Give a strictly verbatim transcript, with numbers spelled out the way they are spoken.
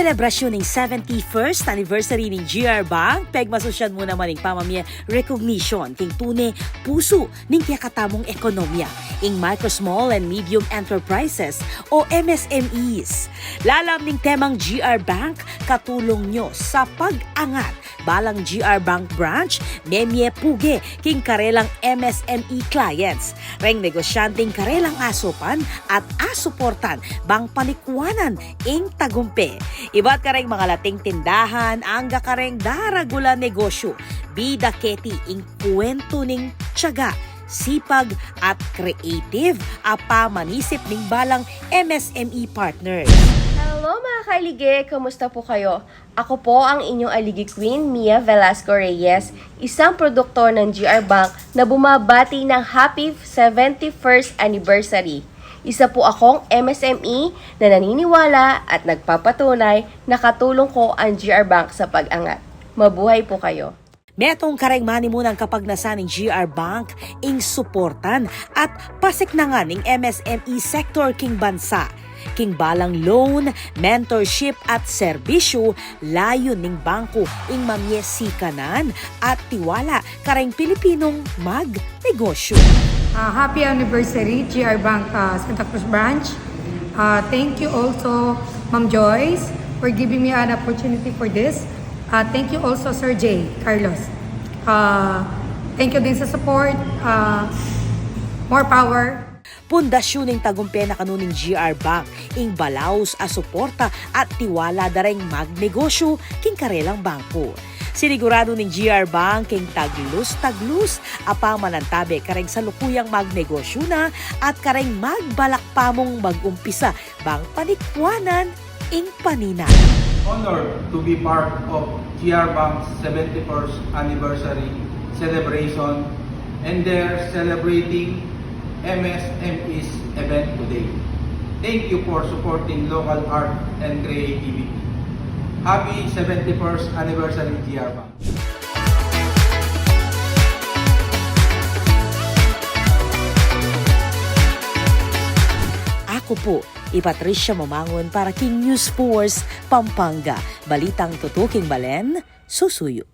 Selebrasyun ning seventy-first anniversary ning G R Bank, pegmasusyan mu naman ing pamamie recognition king tune pusu ning kekatamung ekonomiya, ing micro, small, and medium enterprises o M S M Es. Lalam ning temang G R Bank, katulong nyo sa pag-angat. Balang G R Bank branch, memie puge king karelang M S M E clients, reng negosyanteng karelang asupan at asuportan bang panikwanan ing tagumpe. Ibat kareng mangalating tindahan, angga kareng daragulan negosyu, bida keti ing kuwentu ning tiyaga, sipag at creative a pamanisip ning balang M S M E partners. Hello, mga kailige! Kamusta po kayo? Ako po ang inyong aligi queen, Mia Velasco Reyes, isang produktor ng G R Bank na bumabati ng happy seventy-first anniversary. Isa po akong M S M E na naniniwala at nagpapatunay na katulong ko ang G R Bank sa pag-angat. Mabuhay po kayo! Metung kareng manimunang kapagnasan ning G R Bank ing suportan at pasiknangan ning M S M E sector king bansa. King balang loan, mentorship at serbisyu, layun ning bangku ing mamie sikanan at tiwala kareng Pilipinong magnegosyu. Uh, happy anniversary, G R Bank, uh, Santa Cruz Branch. Uh, thank you also, Ma'am Joyce, for giving me an opportunity for this. Uh, thank you also, Sir J, Carlos. Uh, thank you din sa support. Uh, more power. Pundasyu ning tagumpe na kanu ning G R Bank ing balaus a suporta at tiwala da reng magnegosyu king karelang bangku. Siniguradu ning G R Bank ing taglus-taglus a pamanantabe kareng salukuyang magnegosyu na at kareng magbalak pa mung mag-umpisa bang panikwanan ing panina. Honored to be part of G R Bank's seventy-first anniversary celebration, and they're celebrating M S M E's event today. Thank you for supporting local art and creativity. Happy seventy-first anniversary, G R Bank. Ako po i Patricia Mamangun para king News Force Pampanga. Balitang tutuking balen, susuyu.